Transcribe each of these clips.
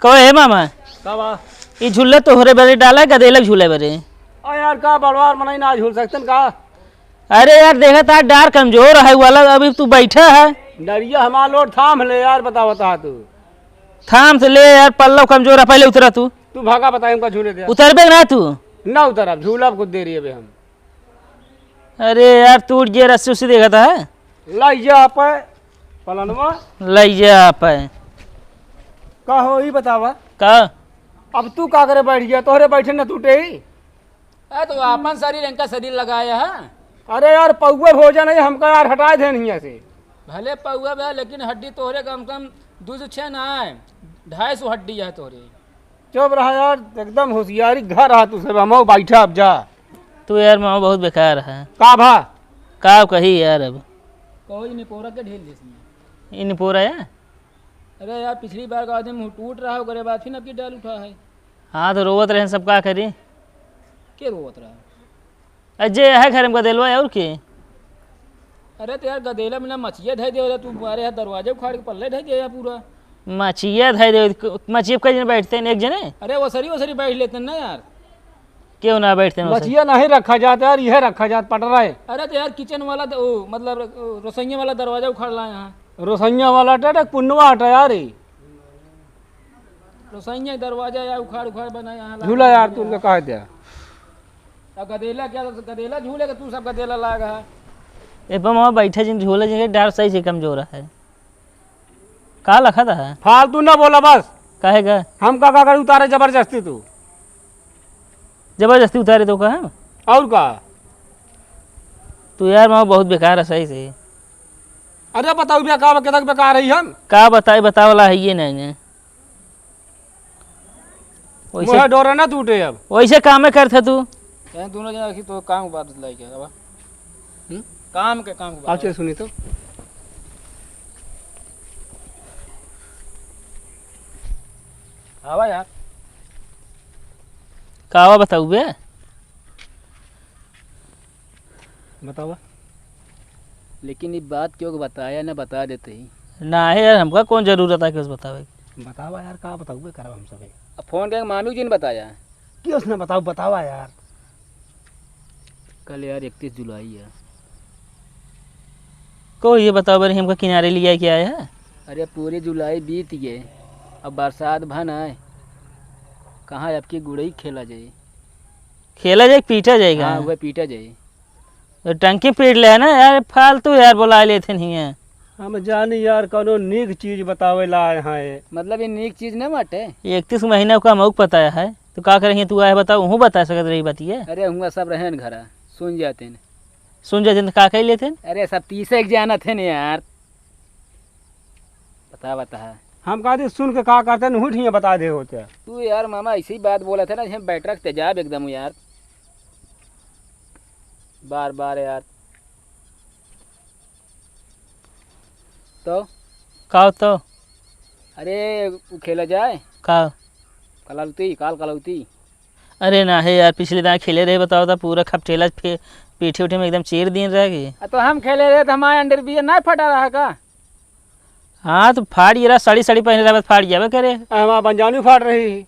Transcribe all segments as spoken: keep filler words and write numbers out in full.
कहो, हे मामा, का बा? ई झूला तोहरे बरे डाला, गदेला झूले बरे? आ यार, का बड़वार मनई ना झूल सकतन का? अरे यार, देखा था, डार कमजोर है वाला, अभी तू बैठा है। डरिया हमार लोड थाम ले यार, बतावा ता तू। थाम से ले यार, पल्लव कमजोर है, पहले उतरा तू। तू भागा, बताई हमका झूले दे। उतरबे ना तू? ना उतरब, झूलब कुछ देरी अबे हम। अरे यार, टूट गया रस्सी उस्सी, देखा था। लाई जा आप, पलनवा। लाई जा आप। का हो, ई बतावा। का? अब तू का करे बैठ गया, तोहरे बैठे न टूटे ही। अरे तो आपन शरीर इनका शरीर लगाया है। अरे यार, पौवे भोजन है, हमका यार हटाए दे नहीं से। भले पौवे बा, लेकिन हड्डी तोहरे कम से कम दो सौ छः ना है, ढाई सौ हड्डी है तोहरे। चुप रहा यार, एकदम होशियारी घर रहा तू सब, हम बैठा अब जा। तू यार मामा बहुत बेकार है। का भा? का कही यार अब? कोई निपोरा के ढील देसी। ई निपोरा है? अरे यार, पिछली बार का दिन मुंह टूट रहा, ओकरे बाद फिर अब की डाल उठा है। हाँ, तो रोवत रहे सब, का करी? के रोवत रहा? अरे जे है घर में गदेलवा, और के? अरे तो यार, गदेला में ना मचिया धई दे, तू मारे हाथ दरवाजा उखाड़ के पल्ले धई दे यार पूरा। मचिया धई दे, मचिया पे कई जने बैठते हैं, एक जने? अरे वो सरी, वो सरी बैठ लेते हैं ना यार। क्यों ना बैठते हैं वो सरी? मचिया नहीं रखा जाता यार, यह रखा जाता पट रहा है। अरे तो यार, किचन वाला द-, ओ, मतलब, ओ, रसोइया वाला दरवाजा उखाड़ ला यहाँ। रसोइया वाला टेट पुनवा हटा यार, ई। रसोइया दरवाजा या उखाड़ उखाड़ बना यहाँ ला झूला यार, तुमने कहा दिया। अब गदेला क्या, गदेला झूले के तू सब गदेला लाग है। ए पर मामा बैठे जिन झूले जिन डार सही से कमजोर है। का लखत है? फालतू ना बोला बस। काहे का? हम का, का करी, उतारे जबरदस्ती तू। जबरदस्ती उतारे तो का हम? और का? तू यार मामा बहुत बेकार है सही से। अरे बताओ भैया, का केतक बेकार है हम? का बताई, बतावला है ये नहीं है। वैसे मुँह डोरा ना टूटे अब। वैसे कामे करत है तू। यार दोनों जना की तो काम के बात लाई क्या अब? हम्म? काम के, काम के बात। अच्छा सुनी तो। आवा यार। का आवा बताऊ बे? बतावा। लेकिन ई बात क्यों के बताया ना, बता देते ही। ना है यार, हमका कौन जरूरत है कि उस बतावे की? बतावा यार, का बताऊबे करब हम सबे। अब फोन करके मामी जी ने बताया। कि उसने बताओ, बतावा यार। कल यार इकतीस जुलाई है। को ये बताओ बरे, हमका किनारे लिया के आया है? अरे पूरी जुलाई बीत गए, अब बरसात भन आए, कहाँ अब की गुड़ई खेला जाए? खेला जाए, पीटा जाएगा। हाँ, वह पीटा जाए। तो टंकी पीट ले है ना यार, फालतू यार बोला लेते नहीं है। हम जानी यार, कौनो नीक चीज बतावे ला आए हैं। मतलब ये नीक चीज न बाटे। इकतीस महीना का मौक पता है, तो का करेंगे तू आए बताओ, वहूँ बता सकत रही बतिया। अरे हुआ सब रहे न घरा, सुन जाते न। सुन जाते न तो का कह लेते न? अरे सब तीसे एक जानत है न यार। बता, बता। हम कहते सुन के का करते न, हुठ ही बता दे होते। तू यार मामा ऐसी बात बोला था ना, हम बैठक तेजाब एकदम यार। बार बार यार। तो? का तो? अरे, उ खेला जाए। का? कलालती, काल कलालती। अरे ना है यार, पिछले दाएँ खेले रहे, बताओ तो पूरा खपटेला फे-, पीठे उठे में एकदम चीर दिन रह गई। आ, तो हम खेले रहे तो हमारे अंडरवियर ना फटा रहा का? हाँ, तो फाड़ गिरा, साड़ी, साड़ी पहने रहे, बस फाड़ जावे करे। आ, हमारा बंजानी फाड़ रही।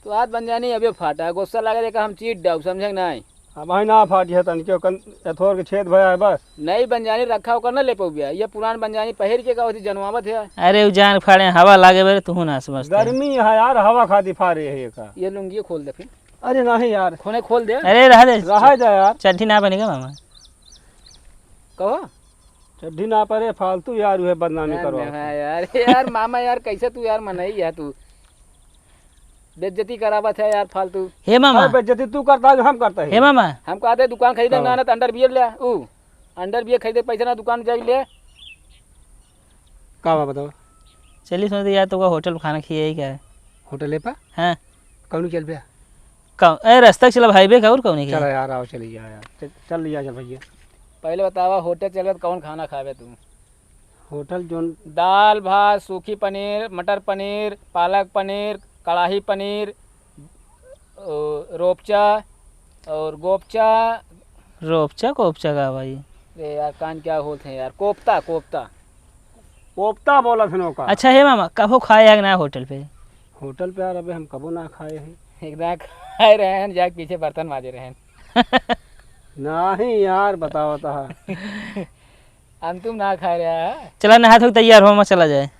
तो आज बंजानी अबे फाटा, गुस्सा लगे देखा हम चीट डाउ, समझे कि नहीं? अब भाई ना फाटी है तन क्यों कन-, एथोर के छेद भया है बस। नई बंजानी रखा होकर ना ले पउबिया, ये पुरान बंजानी पहिर के का होती जनवावत है। अरे उ जान फाड़े हवा लागे बरे, तू ना समझते। गर्मी है यार, हवा खाती फाड़ रही है ये का। ये लुंगी खोल दे फिर। अरे नहीं यार। खोने खोल दे। अरे रह दे। रह जा यार। चड्ढी ना बनेगा मामा। कहो? चड्ढी ना परे, फालतू यार, उहे बदनामी यार, करवावत हाँ है। यार, यार, मामा यार, कैसे तू यार मनई है तू? बेइज्जती करावत है यार, फालतू। हे मामा। अरे, बेइज्जती तू करता है, हम करता है। हे मामा। हम कहते दुकान खरीदे हाँ। ना, ना तो अंडरवियर ले, ऊ अंडरवियर खरीदे पैसा ना, दुकान जाई ले। का बा बताओ? चलिए सुनते यार, तो का होटल में खाना खियाई क्या है? होटल है पा? हाँ। कौन चल पे? कौ-, ए, रास्ता चला हाईवे का और कौन है? चला यार, आओ, चली जा यार। चल, चल लिया, चल भैया। पहले बतावा, होटल चल के कौन खाना खावे तू? होटल जोन दाल भात, सूखी पनीर, मटर पनीर, पालक पनीर, कड़ाही पनीर, ओ, रोपचा और गोपचा। रोपचा, कोपचा का भाई? अरे यार, कान क्या होते हैं यार? कोफ्ता, कोफ्ता। कोफ्ता बोलत हन ओका। अच्छा हे मामा, कबो खाए हैं कि ना होटल पे? होटल पे यार, अबे हम कबो ना खाए हैं। एक दाँय खाए रहेन, जाके पीछे बर्तन माजे रहेन। नाहीं यार, बतावत हा। अंतुम ना खाए रहा है। चला, नहा धो के तैयार हो, हम चला जाए।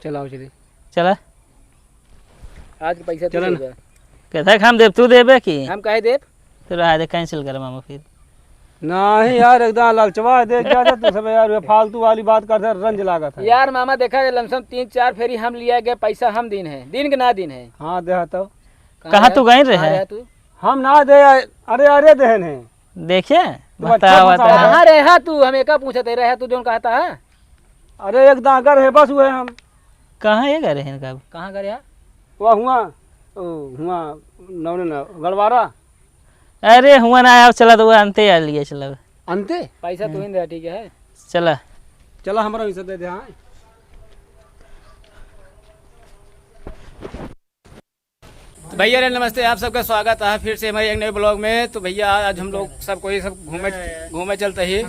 चलाओ, चली। चला। आज के पैसा तू चला ना। देबे। कैसा काम देब, तू देबे की? हम काहे देब? तो रहा दे, cancel कर मामा फिर। नाहीं यार, एकदम ललचवा दे क्या था तू सब यार, ये फालतू वाली बात करते रंज लागत है। यार मामा देखा, ये लमसम तीन चार फेरी हम लिया गए, पैसा हम दीन है, दीन के ना दीन है। हाँ, दे तो। कहाँ कहाँ है? तू गए रहे? कहाँ रहा तू? हम ना दे, अरे, अरे देहन है। देखे? तू अच्छा बता, बता। बता। कहाँ रहा तू? हम एका पूछत है, रहा तू जौन कहता है? अरे एक दाँय गए रहे, बस हुए हम। कहाँ ये गए रहे इनका? कहाँ गए रहा? वह हुआ, ओ, हुआ, नौने न, गड़वारा। अरे हुआ ना, आओ चला तो वो अंते आ लिए चला। अंते? पैसा तू ही दे, ठीक है? चला। चला हमारा हिस्सा दे दे, हाँ। तो भैया रे नमस्ते, आप सबका स्वागत है फिर से हमारे एक नए vlog में। तो भैया आज हम लोग सब कोई सब घूमे, घूमे चलते ही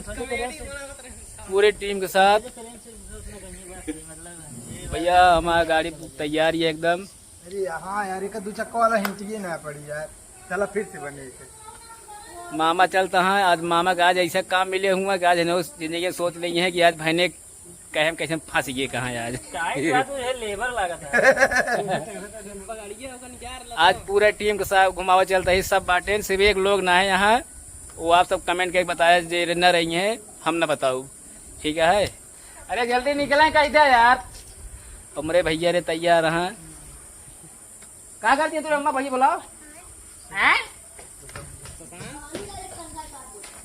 पूरे team के साथ। भैया हमारा गाड़ी तैयार ही है एकदम। अरे हाँ यार, एक दू चक्का वाला हिंटिए ना पड़ी यार। चला फिर से बने इसे। मामा चलता है आज, मामा का आज ऐसा काम मिले हुआ कि आज इन्होंने जिंदगी में सोच ली है कि आज बहने कहे हम कैसे फंस गए कहाँ आज। काहे का तो ये लेबर लागत है। आज पूरा team के साथ घुमावा चलता है, सब बाटेन, सिर्फ एक लोग ना है यहाँ, वो आप सब comment करके बताया जे न रही हैं, हम ना बताऊ, ठीक है? अरे जल्दी निकलें कैसे यार, हमरे भैया रे तैयार हैं। का करती है तू अम्मा, भैया बुलाओ। हैं?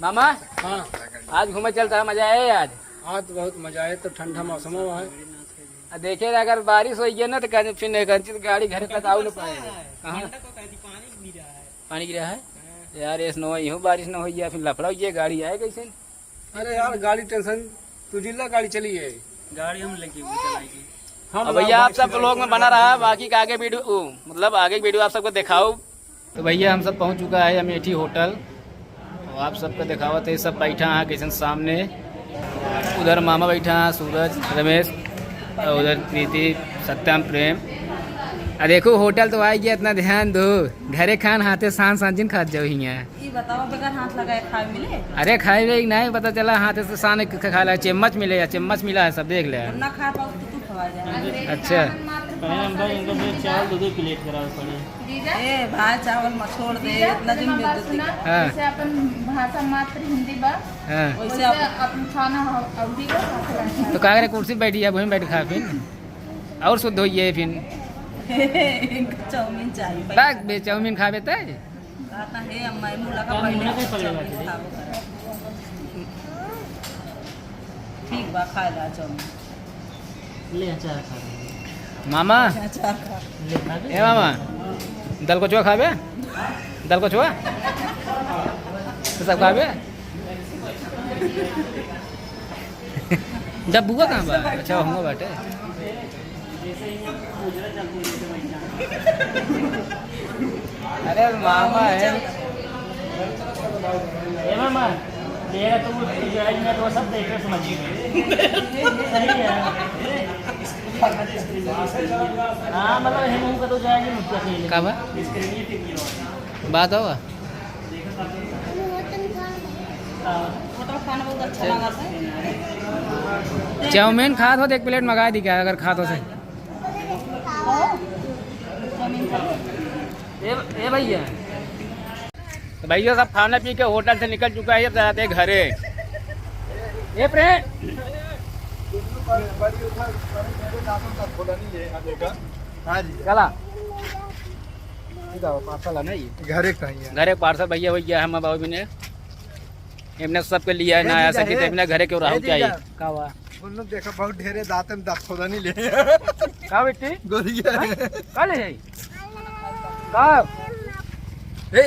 मामा, हाँ। आज घूमे चलता है, मजा आए आज? आज तो बहुत मजा आए, तो ठंडा मौसम है। आ देखे, अगर बारिश होई है ना, तो कहीं फिर नहीं, कहीं गाड़ी घर तक आऊ ना पाए। कहाँ? पानी गिरा है? यार, ये snow ही हो, बारिश ना होई है, फिर लफड़ा होई है, गाड़ी आए कैसे? अरे यार, गाड़ी tension, तू जिला गाड़ी चली है। गाड़ी हम लेके वो चलाएंगे। हम अब भैया, आप सब vlog में बना रहा, बाकी का आगे video, ओ, मतलब आगे की video आप सबको दिखाओ। तो भैया, हम सब पहुँच चुका है अमेठी होटल। और आप सबको दिखावत है, सब बैठा है कैसन सामने। उधर मामा बैठा है, सूरज, रमेश, और उधर प्रीति, सत्यम, प्रेम। आ देखो, होटल तो आ गया, इतना ध्यान दो। घरे खान हाथे सान सांझिन खात जाओ हियाँ। ई बताओ, बगैर हाथ लगाए खाए मिले? अरे खाए भी नहीं, पता चला हाथे से सान ख-, खा ला, चम्मच मिले या चम्मच मिला है, सब देख ले। ना खा पाओ तो तू खवा जा। अच्छा। पहले हम भाई इनको फिर चावल दो दो plate करावे पड़े। ए भाई, चावल मत छोड़ दे, इतना दिन में दे। हाँ। जैसे अपन भाषा मात्र हिंदी बा, हाँ। वैसे वैसे अपन अपन खाना हो, अवधी का साथ रहना। तो का करे, कुर्सी पे बैठी है, वहीं बैठ खा फिर। और शुद्ध होइए फिर। चाउमीन चाहिए। बैग बे, चाउमीन खाबे तय? कहता है, अम्मा, ये मुला का पहले चाउमीन खाबो करे। ठीक बा, खाए ला चाउमीन। ले, अचार खा ले। मामा। अचार खा। ले, खा ले। ए मामा, दाल कचुआ खाबे? दाल कचुआ? तो सब खाबे? डब्बुआ कहाँ बा? अच्छा, हुआ बाटे। अरे मामा है। ए मामा, मेरा तो वो जो है, मैं तो सब देख रहे समझ गए। सही है। हाँ, मतलब, हम उनका तो जाएंगे मुझसे अकेले। का बा? बात होगा। होटल खाना बहुत अच्छा लगा था। चाउमीन खात हो तो एक plate मंगा दी क्या, अगर खात हो से। ए, ए भैया। तो भैया सब खाना पी के होटल से निकल चुका है, अब जाते हैं घरे। ए प्रेम। हाँ जी। चला। ई का parcel है ना ये? घरे का ही है। घरे parcel भैया, भैया हम बाबू ने, हमने सबके लिया है, ए ना आया जीजा, सकी, तो ए, हमने घरे क्यों ए रहो क्या जीजा। ये? का हुआ? बोलो, देखो, बहुत ढेरे दांत में दांत खोदा नहीं ले। का बेटी? गोरिया। हैं? का ले जाई? का?